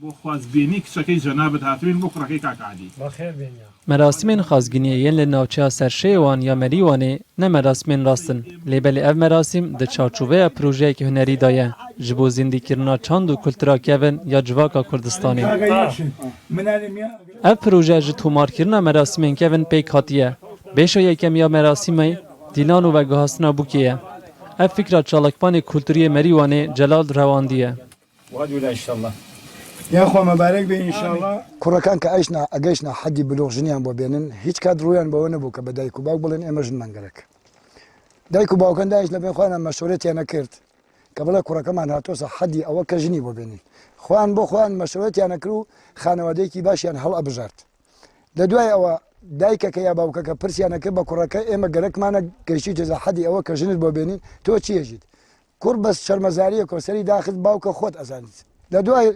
بۆ خوازبێنی کچەکەی جەنابت هاتووین بۆ کوڕەکەی کاک عەلی. بەخێر بێن یاخوا. Merasimên xazginiyê yên li navçeya Serşêwan ya Merîwanê ne merasimên rast in. Lê belê ev merasîm di çarçoveya projeyeke hunerî de ye ji bo zîndîkirina çand û kultura kevin ya civaka Kurdistanê. Ev proje ji tomarkirina merasimên kevin pêk hatiye. Beşa yekem ya merasîmê dîlan û veguhastina bûkê ye. Ev fikra çalakvanê kulturiyê Merîwanê Celal Rewandî ye. یاخوا مبارک بێ انشاءاللە. کوڕەکان کە ئەیشنا ئەگەیشتنە حەدی بلوغ ژنیان بۆ بێنن هیچ کات ڕوویان بەوە نەبوو کە بە دایک و باوک بڵێن ئێمە ژنمان گەرەک دایک و باوکەن دایش لە بێن خۆیان مەشورەتیان نەکرد کە بڵێ کوڕەکەمان هاتۆسە حەدی ئەوە کە ژنی بۆ بێنین خۆیان بۆ خۆیان مەشورەتیان نەکرد و خانەوادەیەکی باشیان هەڵ ئەبژارد لە دوای ئەوە دایکەکە یا باوکەکە پرسیان نەکرد بە کوڕەکە ئێمە گەرەکمانە گەیشتیتە حەدی ئەوە کە ژنت بۆ بێنین تۆ چیەژیت کوڕ بەس شەرمەزاریەکەو سەری داخست باوکە خۆت ئەزانیت لە دوای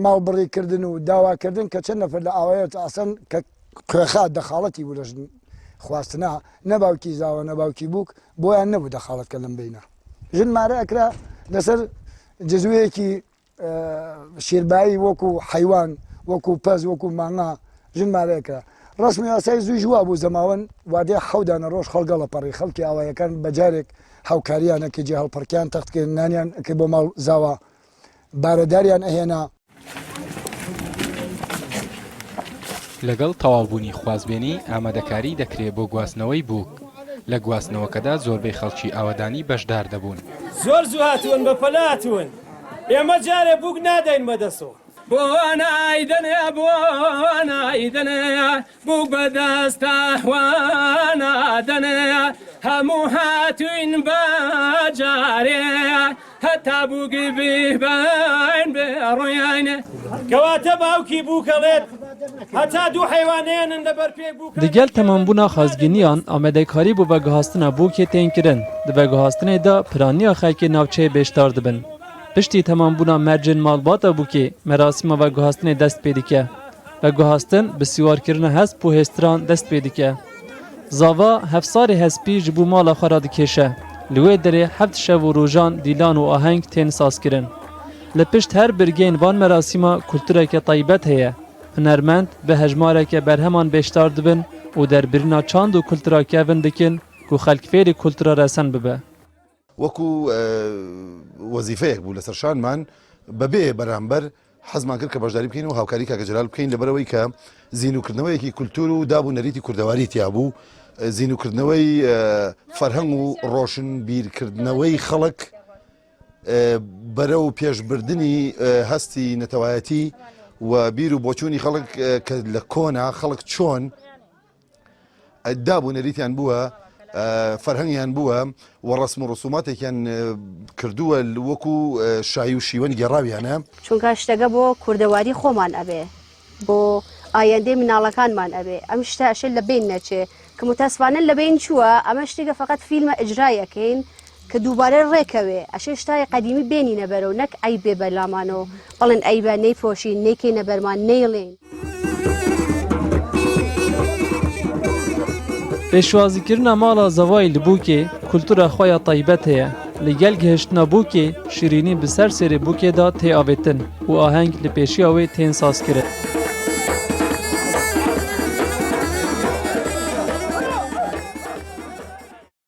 ماڵبڕی کردن و داواکردن کە چەند نەفەر لە ئاوایەت ئاسن کە کوێخا دەخاڵەتی بوو لە ژن خواستنا نە باوکی زاوە نە باوکی بووک بۆیان نەبوو دەخاڵەت کە لەم بینە ژن مارە ئەکرا لەسەر جزوەیەکی شیربایی وەکو حەیوان وەکو پەز وەکو مانگا ژن مارەکە ڕسمی یاسای زوویش وا بوو زەماوەن وادەی حەودانە ڕۆژ خەڵگەڵە پەڕی خەڵکی ئاوایەکان بەجارێک هاوکاریانە کە جێ هەڵپەڕکیان تەخت کرد نانیان کرد بۆ ماڵ زاوا بارەداریان ئەهێنا. لەگەڵ تەواوبوونی خوازبێنی ئامادەکاری دەکرێ بۆ گواستنەوەی بووک، لە گواستنەوەکەدا زۆربەی خەڵکی ئاوەدانی بەشدار دەبوون. زۆر زوو هاتوون بە پەلە هاتوون ئێمە جارێ بووک نادەین بە دەسۆ. بۆ نایدەنێ بۆ نایدەنێ بووک بە دەستە وا نادەنێ هەموو هاتووین بە جارێ هەتا بووک بیبەین بڕۆین. کەواتە باوکی بووک ئەڵێت هەتا دوو حەیوان نەیەنن لەبەر پێی بووکە Digel temambûna xazginiyan amadekarî bo veguhastina bûkê tên kirin. Di veguhastinê de piraniya xelkê navçeyê bêşdar dibin. Piştî temambûna mercên malbata bûkê merasîma veguhastinê dest pê dike. Veguhastin bi siwarkirina hesp û hêstiran dest pê dike. Zava hevsarê hespî ji bo mala xwe re dikêşe. Li wê derê heft şev û rojan dîlan û aheng tên sazkirin. Li pişt her birgeyên van merasîma kultureke taybet heye. Hunermend bi hejmareke berheman bêşdar dibin û derbirîna çand û kultura kevin dikin ku xelk fêrî kultura resen bibe. وەکو وەزیفەیەک بوو لەسەر شانمان بەبێ بەرامبەر حەزمان کرد کە بەشداری بکەین و هاوکاری کاکە جەلال بکەین لەبەرەوەی کە زیندووکردنەوەیەکی کولتور و داب و نەریتی کوردەواری تیا بوو زیندووکردنەوەی فەرهەنگ و ڕۆشنبیرکردنەوەی خەڵک بەرەو پێشبردنی هەستی نەتەوایەتی و بیر و بۆچوونی خەڵک کە لە کۆنا خەڵک چۆن داب و نەریتیان بووە، فەرهەنگیان بووە و ڕەسم و ڕسوماتێکیان کردووە وەکو شایی و شیوەن گێڕاویانە. چونکە شتەکە بۆ کوردەواری خۆمان ئەبێ بۆ ئایندەی مناڵەکانمان ئەبێ ئەم شتە ئەشێ لە بین نەچێ کە متاسفانە لە بین چووە ئەمە شتێکە فقط فیلمە ئیجرای ئەکەین کە دووبارە ڕێکەوێ ئەشێ شتای قەدیمی بێنینە بەرەو نەک عەیب بێ بەلامانەوە بەڵێن عەیبە نەیپۆشین نەیکەینە بەرمان نەیڵێین. Pêşwazîkirina mala zewayê li bûkê kultura xwe ya taybet heye. Li gel gihiştina bûkê, şirînî bi ser serê bûkê de tê avêtin û aheng li pêşiya wê tên sazkirin.